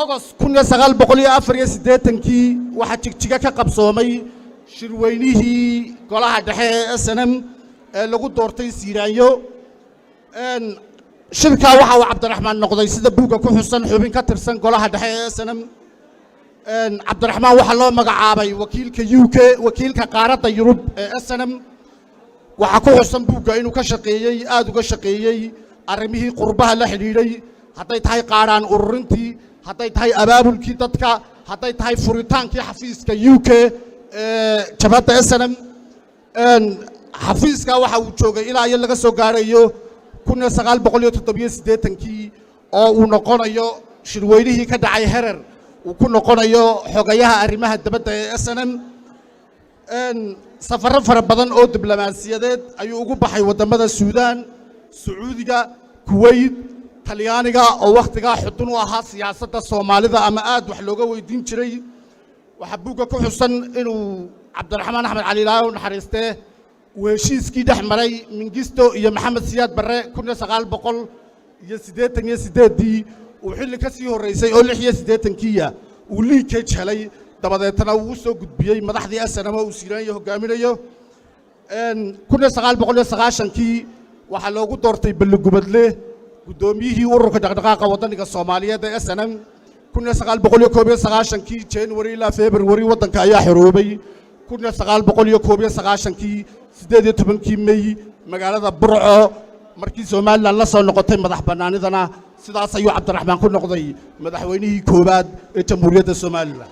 August 1984-kii waxaa Jigjiga ka qabsoomay shirweynihii golaha dhexe ee SNM ee lagu doortay Siiraanyo. Shirkaa waxa uu Cabdiraxmaan noqday, sida buugga ku xusan, xubin ka tirsan golaha dhexe ee SNM. Cabdiraxmaan waxaa loo magacaabay wakiilka UK, wakiilka qaaradda Yurub ee SNM. Waxaa ku xusan buugga inuu ka shaqeeyey, aada uga shaqeeyey arrimihii qurbaha la xidhiidhay, hadday tahay qaadhaan ururintii, hadday tahay abaabulkii dadka, hadday tahay furitaankii xafiiska UK ee jabhadda SNM. Xafiiska waxa uu joogay ilaa iyo laga soo gaarayo 1987-kii, oo uu noqonayo shirweynihii ka dhacay Herer uu ku noqonayo xogayaha arrimaha dibadda ee SNM. Safarro fara badan oo diblomaasiyadeed ayuu ugu baxay waddamada Suudaan, Sacuudiga, Kuweyt, Talyaaniga, oo wakhtigaa xudun u ahaa siyaasadda Soomaalida ama aad wax looga weydiin jiray. Waxaa buugga ku xusan inuu Cabdiraxmaan Axmed Cali, Ilaahay u naxariistee, uu heshiiskii dhex maray Mingisto iyo Maxamed Siyaad Barre 1988-dii uu xilli ka sii horraysay oo 86-kiiya uu leakage helay, dabadeetna uu u soo gudbiyey madaxdii SNM uu Siiraanya hogaaminayo. 1990-kii waxaa loogu doortay Balligubadle guddoomiyihii ururka dhaqdhaqaaqa waddaniga Soomaaliyeed ee SNM. 1991-kii January ilaa February waddanka ayaa xoroobay. 1991-kii 18-kii May magaalada Burco markii Somaliland la soo noqotay madax bannaanidana, sidaas ayuu Cabdiraxmaan ku noqday madaxweynihii koowaad ee Jamhuuriyadda Somaliland.